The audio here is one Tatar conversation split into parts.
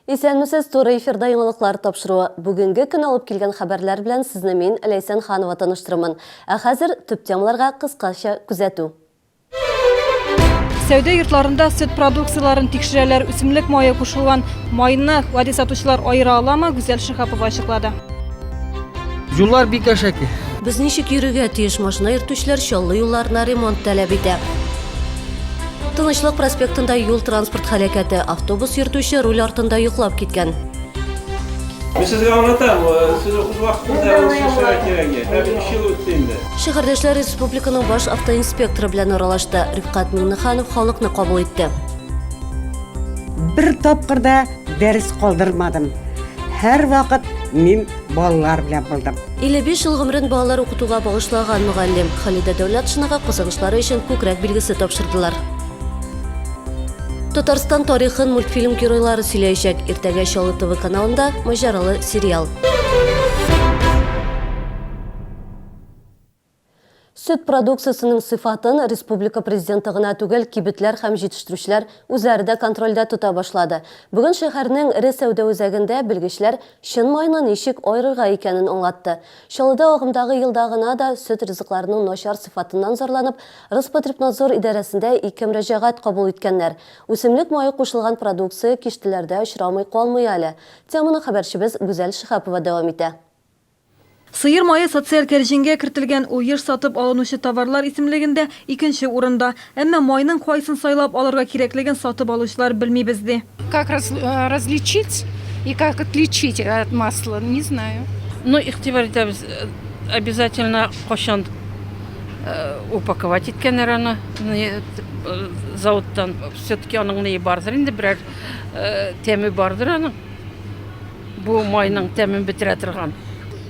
Исәнмесез, туры эфирда яңалыклар тапшыруы. Бүгенге көн алып килгән хәбәрләр белән сезне мин, Ләйсән Ханова таныштырырмын. Ә хәзер төп темаларга кыскача күзәтү. Сәүдә йортларында сөт продукцияләрен тикшерәләр, үсемлек мае кушылган майны гади сатучылар аера аламы, Гүзәл Шиһапова ачыклады. Юллар бик әшәке. Без ничек йөрергә тиеш? Машина йөртүчеләр Чаллы юлларына ремонт таләп итә. Тынычлык проспектында юл-транспорт һәлакәте. Автобус йөртүче руль артында йоклап киткән. Мин сезгә аңлатам, сез үз вакытында ул эшләргә кирәк иде. Хәзер өч ел үтте инде. Шәһәрдәшләр республиканың баш автоинспекторы белән аралашты. Рифкать Миңнеханов халыкны кабул итте. Бер тапкыр да дәрес калдырмадым. Һәрвакыт мин балалар белән булдым. 55 ел гомерен балалар укытуга багышлаган мөгаллим Халидә Дәүләтшинага казанышлары өчен күкрәк билгесе тапшырдылар. Татарстан тарихын мультфильм геройлары сөйләячәк. Иртәгә Чаллы ТВ каналында маҗаралы сериал. Сөт продукциясенең сыйфатын республика Президенты гына түгел, кибетләр һәм җитештерүчеләр үзләре дә контрольдә тота башлады. Бүген шәһәрнең эре сәүдә үзәгендә белгечләр чын майны ничек аерырга икәнен аңлатты. Чаллыда агымдагы елда гына да сөт ризыкларының начар сыйфатыннан зарланып, Роспотребнадзор идарәсендә ике мөрәҗәгать кабул иткәннәр. Үсемлек мае кушылган продукция киштәләрдә очрамый калмый әле. Теманы хәбәрчебез Гүзәл Шиһапова дәвам итә. Сыер мае социаль кәрҗингә кертелгән, ул еш сатып алынучы товарлар исемлегендә икенче урында. Әмма майның кайсын сайлап алырга кирәклеген сатып алучылар белмибез, ди. Как различить и как отличить от масла, не знаю. Ну, игътибар итәбез, обязательно кайчан упаковать иткәннәр аны заводтан. Все-таки аның ние бардыр инде, берәр тәме бардыр аның. Бу майның тәмен бетерә торган.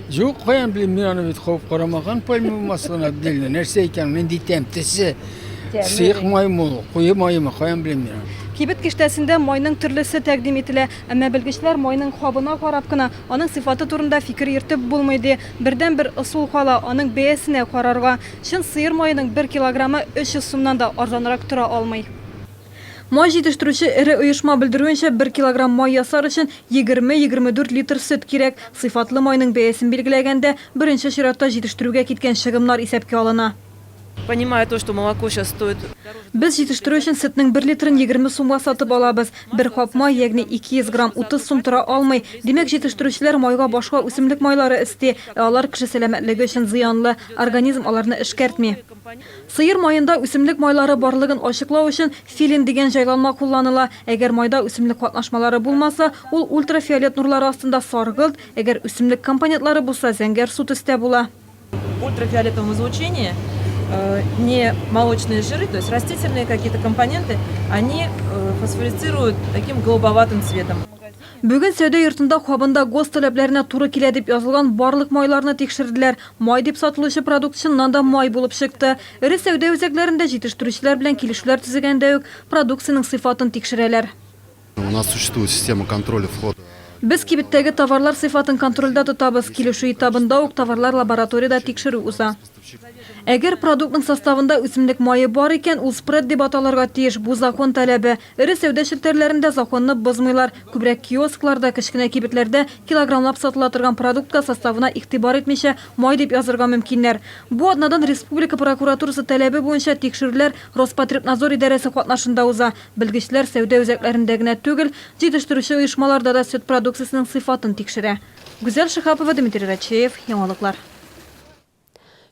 Юк, каян белим, мин аны бит кабып карамаган пальмовый маслоны отдельно. Нәрсә икән, нинди тәм, төсе. Сыек маймы ул, куе маймы, каян белим мин аны. Кибет киштәсендә майның төрлесе тәкъдим ителә. Әмма белгечләр майның кабына карап кына, аның сыйфаты турында фикер йөртеп булмый, ди. Бердәнбер ысул кала, аның бәясенә карарга. Чын сыер маеның бер килограммы 300 сумнан да арзанрак тора алмый. Май җитештерүче эре оешма белдерүенчә, бер килограмм май ясар өчен 20-24 литр сөт кирәк. Сыйфатлы майның бәясен билгеләгәндә, беренче чиратта җитештерүгә киткән чыгымнар исәпкә алына. Понимая то, что молоко сейчас стоит дороже. Без җитештерү өчен сөтнең бер литрын 20 сумга сатып алабыз. Бер кап май, ягъни 200 грамм, 30 сум тора алмый. Димәк, җитештерүчеләр майга башка үсемлек майлары өсти, ә алар кеше сәламәтлеге өчен зыянлы, организм аларны эшкәртми. Сыер маенда үсемлек майлары барлыгын ачыклау өчен филин дигән җайланма кулланыла. Әгәр майда үсемлек катнашмалары булмаса, ул ультрафиолет нурлары астында саргылт, әгәр үсемлек компонентлары булса, зәңгәрсу төстә була. В ультрафиолетовом излучении не молочные жиры, то есть растительные какие-то компоненты, они фосфорицируют таким голубоватым цветом. Бүген сәүдә йортында кабында ГОСТ таләпләренә туры килә дип язылган барлык майларны тикшерделәр. Май дип сатылучы продукт чыннан да май булып чыкты. Эре сәүдә үзәкләрендә җитештерүчеләр белән килешүләр төзегәндә үк продукциянең сыйфатын тикшерәләр. У нас существует система контроля входа. Без кибеттәге товарлар сыйфатын контрольдә тотабыз. Килешү этабында ук товарлар лабораториядә тикшерү уза. Әгәр продуктның составында үсемлек мае бар икән, ул спред дип аталырга тиеш, бу закон таләбе. Эре сәүдә челтәрләрендә законны бозмыйлар. Күбрәк киоскларда, кечкенә кибетләрдә килограммлап сатыла торган продуктка составына игътибар итмичә, май дип язырга мөмкиннәр. Бу атнадан республика прокуратурасы таләбе буенча тикшерүләр Роспотребнадзор идарәсе катнашында уза. Белгечләр сәүдә үзәкләрендә генә түгел, җитештерүче оешмаларда да сөт продукциясенең сыйфатын тикшерә. Гүзәл Шиһапова, Дмитрий Рачеев, Яңалыклар.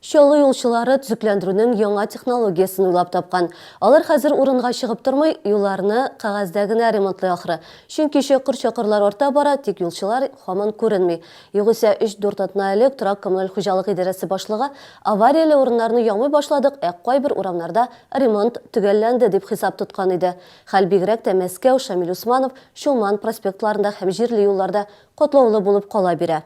Чаллы юлчылары төзекләндерүнең яңа технологиясен уйлап тапкан. Алар хәзер урынга чыгып тормый, юлларны кәгазьдә генә ремонтлый ахры. Чөнки чокыр-чакырлар арта бара, тик юлчылар һаман күренми. Югыйсә, өч-дүрт атна элек торак-коммуналь хуҗалык идарәсе башлыгы, аварияле урыннарны ямый башладык, ә кайбер урамнарда ремонт төгәлләнде, дип хисап тоткан иде. Хәл бигрәк тә Мәскәү, Шамил Усманов, Чулман проспектларында һәм җирле юлларда катлаулы булып кала бирә.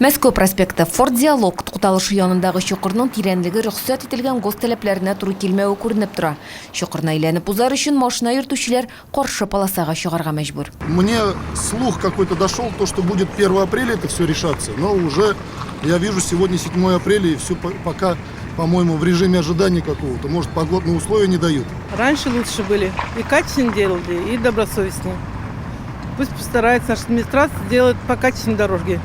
Мәскәү проспекты, Форт Диалог тукталышы янындагы чокырның тирәнлеге рөхсәт ителгән ГОСТ таләпләренә туры килмәве күренеп тора. Чокырны әйләнеп узар өчен машина йөртүчеләр каршы полосага чыгарга мәҗбүр. Мне слух какой-то дошел, то, что будет 1 апреля это все решаться, но уже я вижу сегодня 7 апреля и все пока, по-моему, в режиме ожидания какого-то. Может, погодные условия не дают. Раньше лучше были. И качественно делали, и добросовестнее. Пусть постарается наша администрация сделать покачественнее дороги.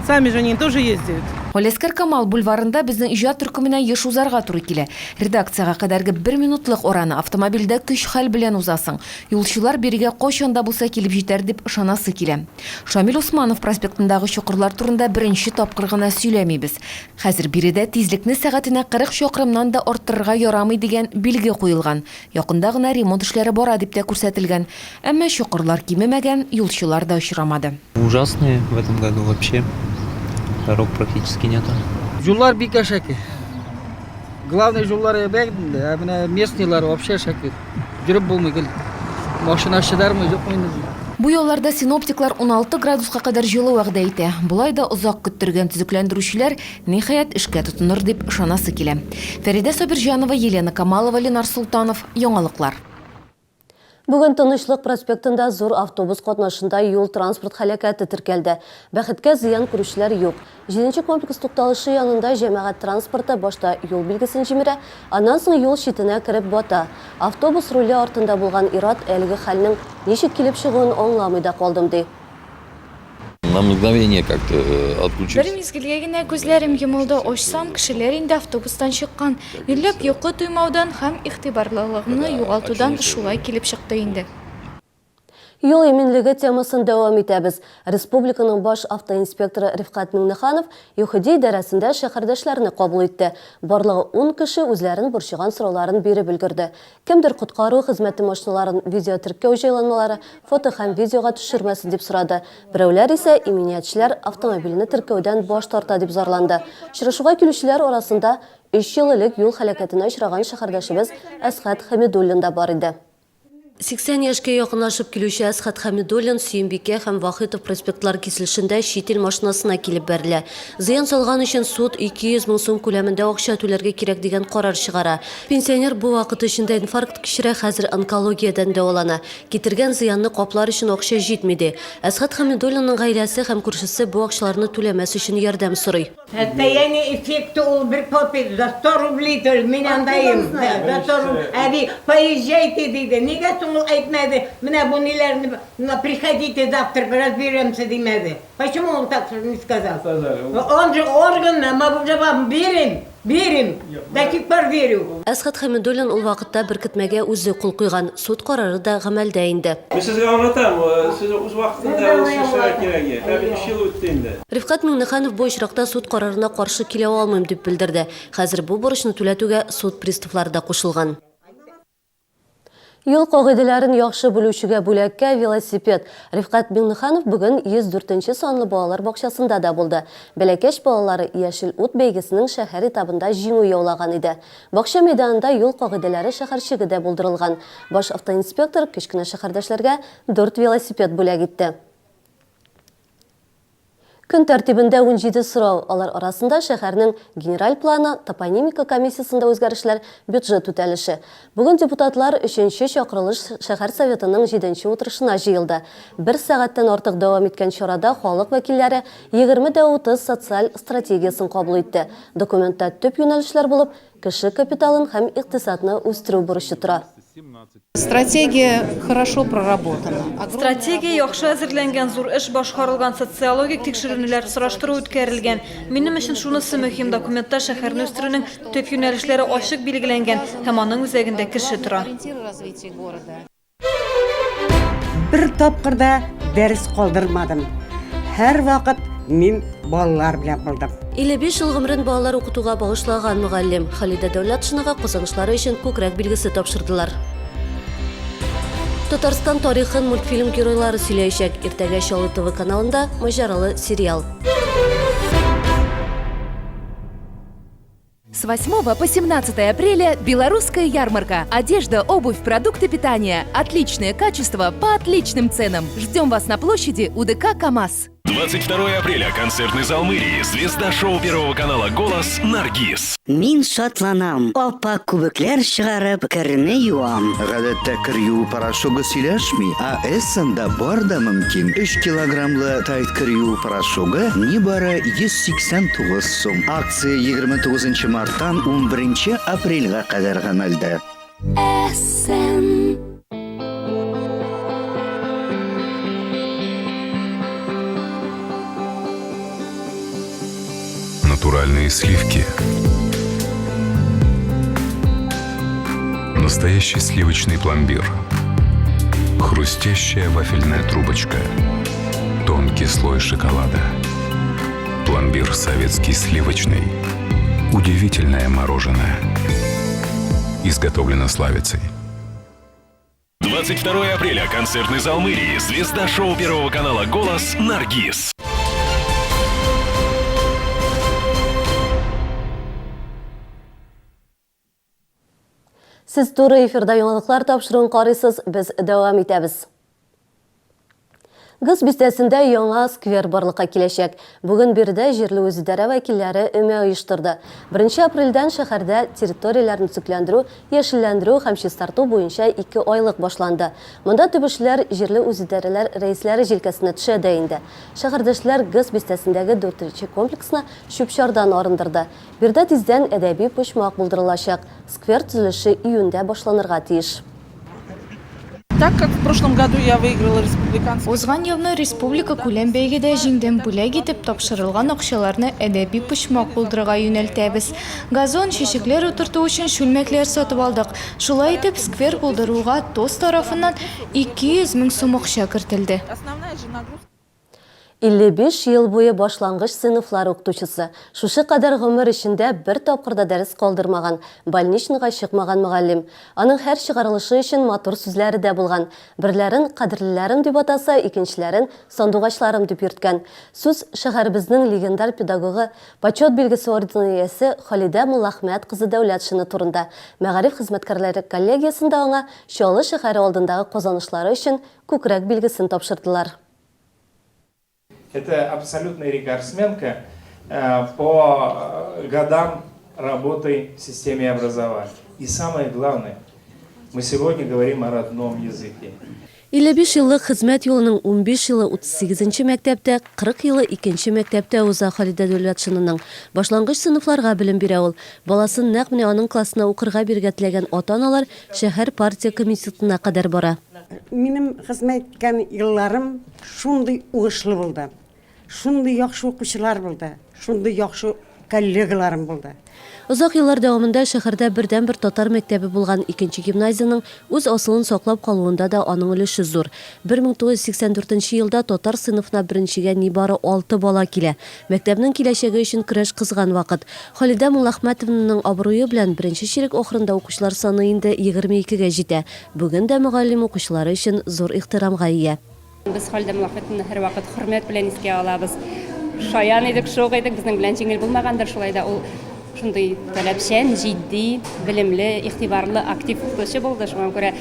Сами же они тоже ездят. Галиәсгар Камал бульварында безнең иҗат төркеменә еш узарга туры килә. Редакциягә кадәрге бер минутлык араны автомобильдә көч-хәл белән узасың. Юлчылар бирегә кайчан да булса килеп җитәр дип ышанасы килә. Шамил Усманов проспектындагы чокырлар турында беренче тапкыр гына сөйләмибез. Хәзер биредә тизлекне сәгатенә 40 чакрымнан да арттырырга ярамый дигән билге куелган. Якында гына ремонт эшләре бара дип тә күрсәтелгән. Әмма чокырлар кимемәгән, юлчылар да очрамады. Ужасные в этом году вообще дорог практически нету. Юллар бик әшәке. Главный юллар әйбәт инде, ә менә местныйлар вообще әшәке. Йөреп булмый гел. Машина чыдармы, юкмы инде. Бу ялларда синоптиклар 16 градуска кадәр җылы вәгъдә итә. Болай да озак көттергән төзекләндерүчеләр, ниһаять, эшкә тотыныр дип ышанасы килә. Фәридә Сабирҗанова, Елена Камалова, Ленар Солтанов, Яңалыклар. Бүген Тынычлык проспектында зур автобус катнашында юл-транспорт һәлакәте теркәлде. Бәхеткә, зыян күрүчеләр юк. Җиденче комплекс тукталышы янында җәмәгать транспорты башта юл билгесен җимерә, аннан соң юл читенә кереп бата. Автобус руле артында булган ир-ат әлеге хәлнең ничек килеп чыгуын аңламый да калдым, ди. На мгновение как-то Бер отключился. мизгелгә генә күзләрем йомылды, ачсам, кешеләр инде автобустан чыккан. Йөлләп йокы туймаудан һәм игътибарлылыгымны югалтудан шулай килеп чыкты инде. Юл иминлеге темасын дәвам итәбез. Республиканың баш автоинспекторы Рифкать Миңнеханов ЮХИДИ идарәсендә шәһәрдәшләрне кабул итте. Барлыгы ун кеше үзләрен борчыган сорауларын биреп өлгерде. Кемдер коткару хезмәте машиналарын видеотеркәү җайланмалары, фото һәм видеога төшермәсен дип сорады. Берәүләр исә иминиятчеләр автомобильне теркәүдән баш тарта дип зарланды. Очрашуга килүчеләр арасында өч ел элек юл һәлакәтенә очраган шәһәрдәшебез Әсхәт Хәмидуллин да бар иде. 80 яшькә якынлашып килүче Әсхәт Хәмидуллин Сөембикә һәм Вахитов проспектлары киселешендә чит ил машинасына килеп бәрелә. Зыян салган өчен суд 200 мең сум күләмендә акча түләргә кирәк дигән карар чыгара. Пенсионер бу вакыт эчендә инфаркт кичерә, хәзер онкологиядән дәвалана. Китергән зыянны каплар өчен акча җитми, ди. Әсхәт Хәмидуллинның гаиләсе һәм күршесе бу акчаларны түләмәс өчен ярдәм сорый. Состояние эффекта ул бер подпись за 100 рублей түл, мин андайым, за 100 рублей. Әби, поезжайте, диде. Нигә соң ул әйтмәде, менә бу ниләрне, приходите завтра, разберемся, димәде. Почему он так не сказал? Он же орган, мы уже вам верим, верим, до сих пор верю. Әсхәт Хәмидуллин ул вакытта беркетмәгә үзе кул куйган, суд карары да гамәлдә инде. Мин сезгә аңлатам, сез үз вакытында ул эшләргә кирәк иде. Хәзер өч ел үтте инде. Рифкать Миңнеханов бу очракта суд карарына каршы килә алмыйм, дип белдерде. Хәзер бу бурычны түләтүгә суд приставлары да кушылган. Юл кагыйдәләрен яхшы белүчегә бүләккә, велосипед. Рифкать Миңнеханов бүген 104 нче санлы балалар бакчасында да булды. Бәләкәч балалары Яшел ут бәйгесенең шәһәр этабында җиңү яулаган иде. Бакча мәйданында юл кагыйдәләре шәһәрчеге дә булдырылган. Баш автоинспектор кечкенә шәһәрдәшләргә дүрт велосипед бүләк итте. Көн тәртибендә 17 сорау, алар арасында шәһәрнең генераль планы, топонимика комиссиясендә үзгәрешләр, бюджет үтәлеше. Бүген депутатлар өченче чакырылыш шәһәр Советының җиденче утырышына җыелды. Бер сәгатьтән артык дәвам иткән чарада халык вәкилләре 20 дә 30 социаль стратегиясен кабул итте. Документта төп юнәлешләр булып кеше капиталын һәм икътисадны үстерү бурычы тора. Стратегия хорошо проработана. Стратегия яхшы әзерләнгән, зур эш башкарылган, социологик тикшеренүләр, сораштыру үткәрелгән. Минем өчен шунысы мөһим, документта шәһәрне үстерүнең төп юнәлешләре ачык билгеләнгән һәм аның үзәгендә кеше тора. Бер тапкыр да дәрес калдырмадым. Һәрвакыт мин балалар белән булдым. 55 ел гомерен балалар укытуга багышлаган мөгаллим Халидә Дәүләтшинага казанышлары өчен күкрәк билгесе тапшырдылар. Татарстан тарихын мультфильм геройлары сөйләячәк. Иртәгә Чаллы ТВ каналында маҗаралы сериал. С 8 по 17 апреля белорусская ярмарка. Одежда, обувь, продукты питания. Отличное качество по отличным ценам. Ждем вас на площади УДК КАМАЗ. 22 апреля. Концертный зал мэрии. Звезда шоу Первого канала «Голос» Наргиз. Мин шатланам, ап-ак күбекләр чыгарып, керне юам. Гадәттә кер юу порошогы сөйләшми, ә Эссенда бар да мөмкин. Өч килограммлы Тайд кер юу порошогы нибары 189 сум. Акция 29 марттан 11 апрельгә кадәр гамәлдә. Эссен. Натуральные сливки. Настоящий сливочный пломбир. Хрустящая вафельная трубочка. Тонкий слой шоколада. Пломбир советский сливочный. Удивительное мороженое. Изготовлено Славицей. 22 апреля. Концертный зал мэрии. Звезда шоу Первого канала «Голос» Наргиз. Сез туры эфирда яңалыклар тапшыруын карыйсыз, без дәвам итәбез. Гыз бистәсендә яңа сквер барлыкка киләчәк. Бүген биредә җирле үзидарә вәкилләре өмә оештырды. Беренче апрельдән шәһәрдә территорияләрне төзекләндерү, яшелләндерү һәм чистарту буенча ике айлык башланды. Монда төп эшләр җирле үзидарәләр рәисләре җилкәсенә төшә дә инде. Шәһәрдәшләр Гыз бистәсендәге дүртенче комплексны чүп-чардан арындырды. Биредә тиздән әдәби почмак булдырылачак. Сквер төзелеше июньдә башланырга тиеш. Так как в прошлом году я выиграла республиканский... Узган елны республика күләм бәйгедә җиңдем, бүләк итеп тапшырылган акчаларны әдәби почмак булдыруга юнәлтәбез. Газон, чәчәкләр утырту өчен чүлмәкләр сатып алдык. Шулай итеп, сквер булдыруга ТОС тарафыннан 200 мең сум акча кертелде. Основная же нагрузка. 55 ел буе башлангыч сыйныфлар укытучысы. Шушы кадәр гомер эчендә бер тапкыр да дәрес калдырмаган, больничныйга чыкмаган мөгаллим. Аның һәр чыгарылышы өчен матур сүзләре дә булган. Берләрен кадерлеләрем дип атаса, икенчеләрен сандугачларым дип йөрткән. Сүз шәһәребезнең легендар педагогы, Почет билгесе ордены иясе Халидә Муллахмәт кызы Дәүләтшина турында. Мәгариф хезмәткәрләре коллегиясендә аңа Чаллы шәһәре алдындагы казанышлары өчен күкрәк билгесен тапшырдылар. Это абсолютная рекордсменка э, по э, годам работы в системе образования. И самое главное, мы сегодня говорим о родном языке. 55 еллык хезмәт юлының 15 елы 38 нче мәктәптә, 40 елы икенче мәктәптә уза Халидә Дәүләтшинаның. Башлангыч сыйныфларга белем бирә ул. Баласын нәкъ менә аның классына укырга бирергә теләгән ата-аналар шәһәр партия комитетына кадәр бара. Минем хезмәт иткән елларым шундый уңышлы булды. Шундый яхшы укучылар булды, шундый яхшы коллегаларым булды. Озак еллар дәвамында шәһәрдә бердәнбер татар мәктәбе булган икенче гимназиянең үз асылын саклап калуында да аның өлеше зур. 1984 нче елда татар сыйныфына беренчегә нибары алты бала килә. Мәктәпнең киләчәге өчен көрәш кызган вакыт. Халидә Муллахмәтовнаның абруе белән беренче чирек ахырында укучылар саны инде 22 гә җитә. Бүген дә мөгаллим укучылары өчен зур ихтирамга ия. Без Халидә Муллахметовнаны һәрвакыт хөрмәт белән искә алабыз. Шаян идек, шук идек, безнең белән җиңел булмагандыр, шулай да ул шундый таләпчән, җитди, белемле, игътибарлы, актив укытучы булды. Шуңа күрә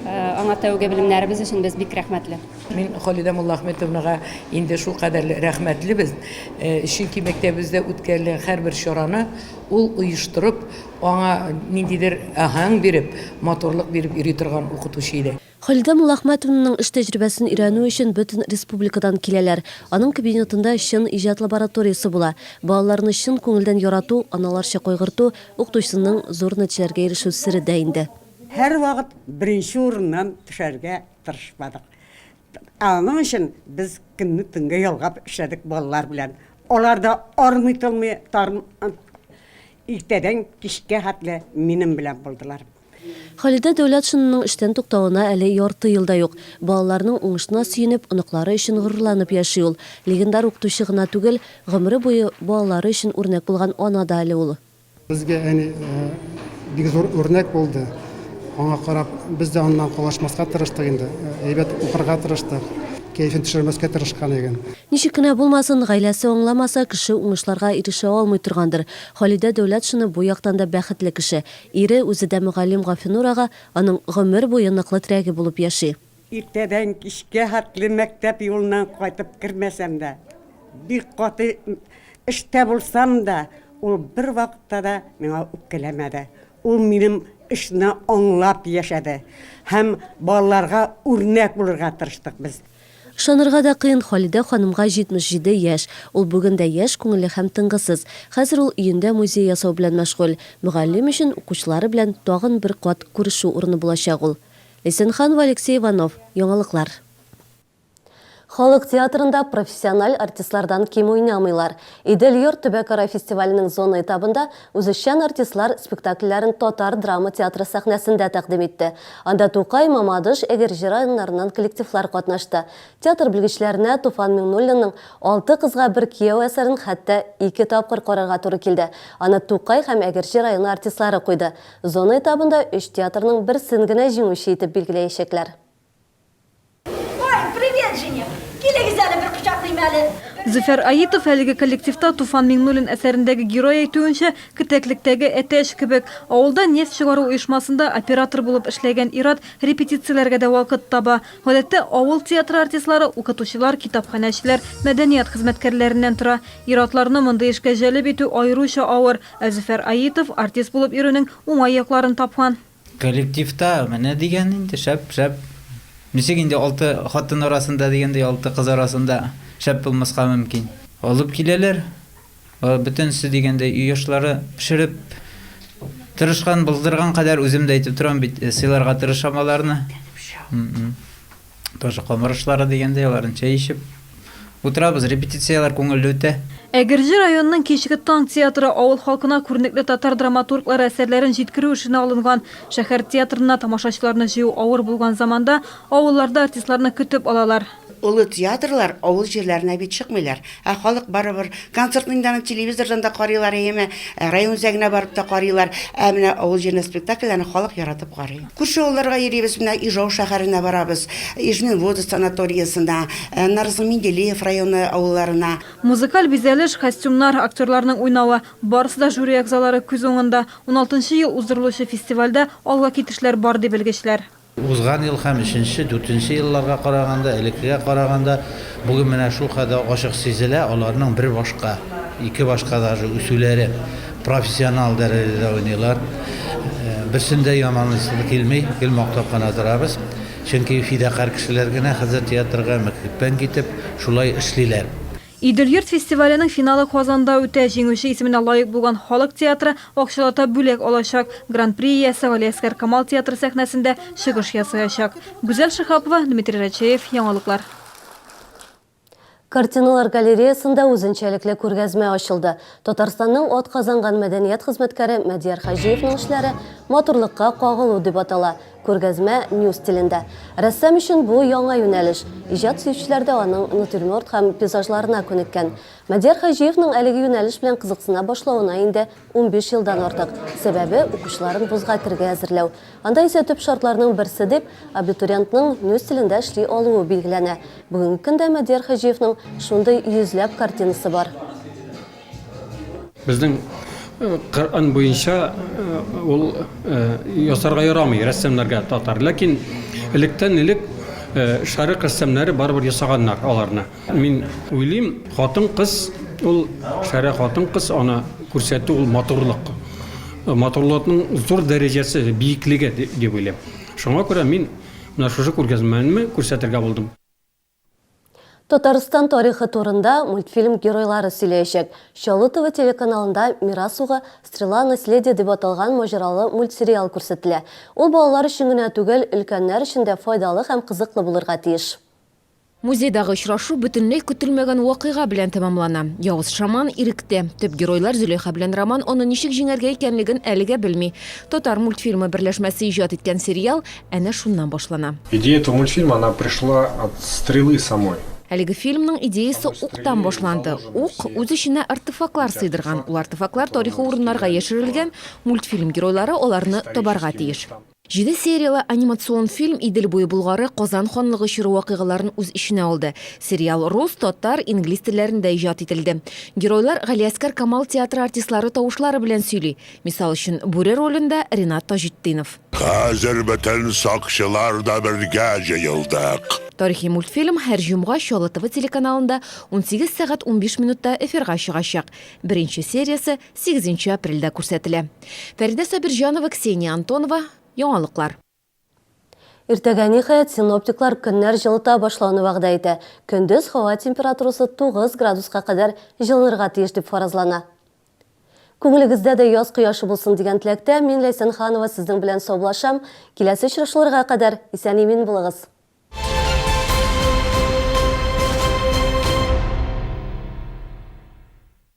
аңа тәүге белемнәребез өчен без бик рәхмәтле. Мин Халидә Муллахметовнага инде шулкадәрле рәхмәтлебез, чөнки мәктәбебездә үткәрелгән һәрбер чараны ул оештырып, Аңа ниндидер аһәң биреп, матурлык биреп йөри торган укытучы иде. Халидә Муллахмәтовнаның эш тәҗрибәсен өйрәнү өчен бөтен республикадан киләләр. Аның кабинетында чын иҗат лабораториясе була. Балаларны чын күңелдән ярату, аналарча кайгырту, укытучысының зур нәтиҗәләргә ирешү сере дә инде. Һәрвакыт беренче урыннан төшәргә тырышмадык. Аның өчен без көнне төнгә ялгап эшләдек балалар белән. Алар да армый-талмый иртәдән кичкә хәтле минем белән булдылар. Халидә Дәүләтшинаның эштән туктавына әле ярты ел да юк. Балаларының уңышына сөенеп, оныклары өчен горурланып яши ул. Легендар укытучы гына түгел, гомере буе балалары өчен үрнәк булган ана да әле ул. Безгә әни бик зур үрнәк булды. Аңа карап, без дә аннан калышмаска тырыштык инде. Әйбәт укырга тырыштык. Кәефен төшермәскә тырышкан иген. Ничек кенә булмасын, гаиләсе аңламаса, кеше уңышларга ирешә алмый торгандыр. Халидә Дәүләтшина бу яктан да бәхетле кеше. Ире, үзе дә мөгаллим Гафинур ага, аның гомер буе ныклы терәге булып яши. Иртәдән кичкә хәтле мәктәп юлыннан кайтып кермәсәм дә, бик каты эштә булсам да, ул бервакытта да миңа үпкәләмәде. Ул минем эшне аңлап яшәде һәм балаларга үрнәк булырга тырыштык без. Ышанырга да кыен, Халидә ханымга 77 яшь. Ул бүген дә яшь күңелле һәм тынгысыз. Хәзер ул өендә музей ясау белән мәшгуль. Мөгаллим өчен укучылары белән тагын бер кат күрешү урыны булачак ул. Ләйсән Ханова, Алексей Иванов. Яңалыклар. Халык театрында профессиональ артистлардан ким уйнамыйлар. Идел-йорт төбәкара фестиваленең зона этабында үзешчән артистлар спектакльләрен татар драма театры сәхнәсендә тәкъдим итте. Анда Тукай, Мамадыш, Әгерҗе районнарыннан коллективлар катнашты. Театр белгечләренә Туфан Миңнуллинның Алты кызга бер кияү әсәрен хәтта ике тапкыр карарга туры килде. Аны Тукай һәм Әгерҗе районы артистлары куйды. Зона этабында өч театрның берсен генә җиңүче итеп билгеләячәкләр. Ой, привет, жених! Килегез әле, бер кочаклыйм әле. Зөфәр Аитов әлеге коллективта Туфан Миңнуллин әсәрендәге герой әйтүенчә, кетәклектәге әтәч кебек. Авылда нефть чыгару оешмасында оператор булып эшләгән ир-ат репетицияләргә дә вакыт таба. Гадәттә, авыл театры артистлары укытучылар, китапханәчеләр, мәдәният хезмәткәрләреннән тора. Ир-атларны мондый эшкә җәлеп итү аеруча авыр. Ә Зөфәр Аитов артист булып йөрүнең уңай якларын тапкан. Коллективта менә дигән инде, шәп, шәп. Ничек инде алты хатын арасында дигәндәй, алты кыз арасында шәп булмаска мөмкин. Алып киләләр. Бөтенесе дигәндәй өй ашлары пешереп, тырышкан, булдырган кадәр үзем дә әйтеп торам бит, сыйларга тырышам аларны. Тоже камыр ашлары дигәндәй, аларын чәй эчеп утырабыз, репетицияләр күңелле үтә. Әгерҗе районының Кичке таң театры авыл халкына күренекле татар драматурглары әсәрләрен җиткерү эшенә алынган. Шәһәр театрына тамашачыларны җыю авыр булган заманда авылларда артистларны көтеп алалар. Олы театрлар авыл җирләренә бит чыкмыйлар. Ә халык барыбер концертны инде аны телевизордан да карыйлар, әйеме, район үзәгенә барып та карыйлар. Ә менә авыл җиренә спектакльләрне халык яратып карый. Күрше авылларга йөрибез, менә Ижау шәһәренә барабыз, Ижминводы санаториясенә, аннары соң Менделеев районы авылларына. Музыкаль бизәлеш, костюмнар, актерларның уйнавы, барысы да жюри әгъзалары күз уңында. Уналтынчы ел уздырылучы фестивальдә алга китешләр бар, ди белгечләр. Узган ел һәм өченче, дүртенче елларга караганда, элеккегә караганда, бүген менә шулкадәр ачык сизелә, аларның бер башка, ике башка даже үсүләре. Профессионал дәрәҗәдә уйныйлар. Берсен дә яманлыйсы килми, гел мактап кына торабыз. Чөнки фидакарь кешеләр генә хәзер театрга мөкиббән китеп, шулай эшлиләр. Идел-йорт фестиваленең финалы Казанда үтә. Җиңүче исеменә лаек булган халык театры акчалата бүләк алачак. Гран-при иясе Галиәсгар Камал театры сәхнәсендә чыгыш ясаячак. Гүзәл Шиһапова, Дмитрий Рачеев, Яңалыклар. Картиналар галереясында үзенчәлекле күргәзмә ачылды. Татарстанның атказанган мәдәният хезмәткәре Мәдияр Хаҗиевның эшләре Матурлыкка кагылу дип атала. Күргәзмә ню стилендә. Рәссам өчен бу яңа юнәлеш. Иҗат сөючеләр дә аның натюрморт һәм пейзажларына күнеккән. Мәдияр Хаҗиевның әлеге юнәлеш белән кызыксына башлавына инде 15 елдан артык. Сәбәбе, укучыларын вузга керергә әзерләү. Анда исә төп шартларның берсе дип, абитуриентның ню стилендә эшли алуы билгеләнә. Бүгенге көндә Мәдияр Хаҗиевның шундый йөзләп картинасы бар. Безнең Коръән буенча ул ясарга ярамый рәссамнарга татар. Ләкин электән элек шәрык рәссамнары барыбер ясаганнар аларны. Мин уйлыйм, хатын-кыз ул шәрә хатын-кыз аны күрсәтү ул матурлык. Матурлыкның зур дәрәҗәсе, биеклеге дип уйлыйм. Шуңа күрә мин менә шушы күргәзмәне күрсәтергә булдым. Татарстан тарихы турында мультфильм геройлары сөйләячәк. Чаллы ТВ телеканалында Мирас угы, Стрела наследия дип аталган маҗаралы мультсериал күрсәтелә. Ул балалар өчен генә түгел, өлкәннәр өчен дә файдалы һәм кызыклы булырга тиеш. Музейдагы очрашу бөтенләй көтелмәгән вакыйга белән тәмамлана. Явыз шаман иректә. Төп геройлар Зөләйха белән Роман аны ничек җиңәргә икәнлеген әлегә белми. Татар мультфильмы берләшмәсе иҗат иткән сериал әнә шуннан башлана. Идея этого мультфильма, она пришла от стрелы самой. Әлеге фильмның идеясе уктан башланды. Ук үз эченә артефактлар сыйдырган. Ул артефактлар тарихи урыннарга яшерелгән, мультфильм геройлары аларны табарга тиеш. Җиде серияле анимацион фильм Идел буе Болгары, Казан ханлыгы чоры вакыйгаларын үз эченә алды. Сериал рус, татар, инглиз телләрендә иҗат ителде. Геройлар Галиәсгар Камал театры артистлары тавышлары белән сөйли. Мисал өчен, бүре ролендә Ренат Таҗетдинов. Хәзер бөтен сакчылар да бергә җыелдык. Тарихи мультфильм һәр җомга Чаллы ТВ телеканалында 18 сәгать 15 минутта эфирга чыгачак. Беренче сериясе сигезенче апрельдә күрсәтелә. Фәридә Сабирҗанова, Ксения Антонова, Яңалыклар. Иртәгә, ниһаять, синоптиклар көннәр җылыта башлауны вәгъдә итә. Көндез һава температурасы 9 градуска кадәр җылынырга тиеш дип фаразлана. Күңелегездә дә яз кояшы булсын дигән теләктә, мин, Ләйсән Ханова, сезнең белән саубуллашам. Киләсе очрашуларга кадәр исән-имин булыгыз!